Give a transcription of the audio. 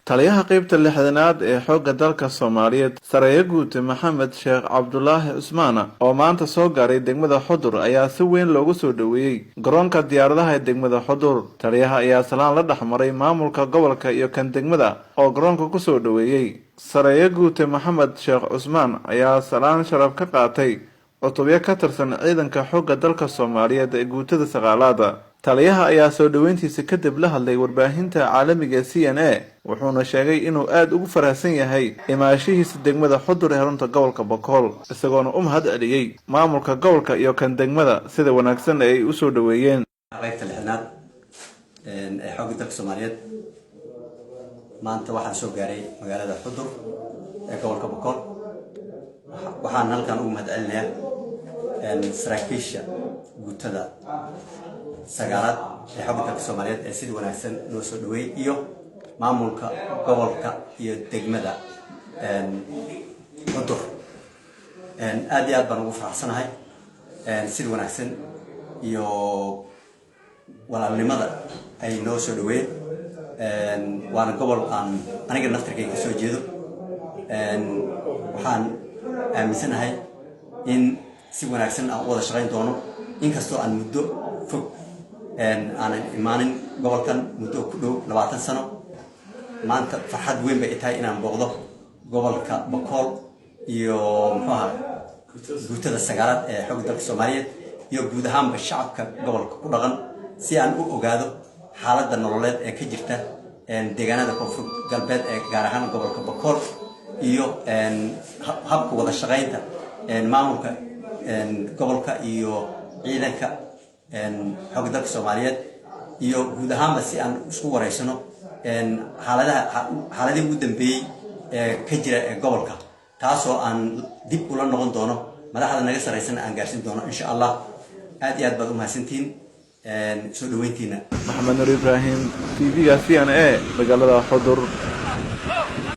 Taliyaha qeybta 60aad ee xoogga dalka Soomaaliyeed, Sareeyo Guute Maxamed Sheekh Cabdulaahi Cusmaan, oo maanta soo gaaray degmada Xudur, ayaa si weyn loogu soo dhoweeyey garoonka diyaaradaha ee degmada Xudur. Taliyaha ayaa salaan la dhexmaray maamulka gobolka iyo kan degmada oo garoonka kusoo dhoweeyey. Sareeyo Guute Maxamed Sheekh Cusmaan ayaa salaan sharaf ka qaatay cutubyo ka tirsan ciidanka xoogga dalka Soomaaliyeed ee guutada sagaalaada. Taliyaha ayaa soo dhoweyntiisa kadib la hadlay warbaahinta caalamiga CNA, wuxuuna sheegay inuu aada ugu faraxsan yahay imaashihiisa degmada Xudur ee xarunta gobolka Bokool, isagoona u mahad celiyey maamulka gobolka iyo kan degmada sida wanaagsan ee ay usoo dhoweeyeen. Qaybta 60aad ee xoogga dalka Soomaaliyeed, maanta waxaan soo gaaray magaalada Xudur ee gobolka Bokool. Waxaan halkan ugu mahad celinayaa saraakiisha guutada sagaalaad ee xoogga dalka Soomaaliyeed ee sida wanaagsan noo soo dhaweeyey iyo maamulka gobolka iyo degmada Xudur. Aad iyo aad baan ugu faraxsanahay sida wanaagsan iyo walaalnimada ay noo soo dhaweeyeen, waana gobol aan aniga naftirkay ka soo jeedo. Waxaan aaminsanahay in si wanaagsan aan u wada shaqayn doono, inkastoo aan muddo fog aanan imaanin gobolkan, muddo ku dhow 20 sano. Maanta farxad weyn bay i tahay inaan booqdo gobolka Bakool iyo muxuu ahaa guutada sagaalaad ee xoogga dalka Soomaaliyeed iyo guud ahaanba shacabka gobolka ku dhaqan, si aan u ogaado xaaladda nololeed ee ka jirta deegaanada Koonfur Galbeed ee gaar ahaan gobolka Bakool iyo habka wada shaqaynta maamulka gobolka iyo ciidanka xoogga dalka Soomaaliyeed iyo guud ahaanba si aan isku wareysano xaaladaha, xaaladihii ugu dambeeyey ee ka jira ee gobolka, taasoo aan dib ula noqon doono madaxda naga sarraysana aan gaarsiin doono, insha Allah. Aad iyo aad baad u mahadsantihiin soo dhaweyntiina. Maxamed Nur Ibraahim, TV-ga CNA, magaalada Xudur.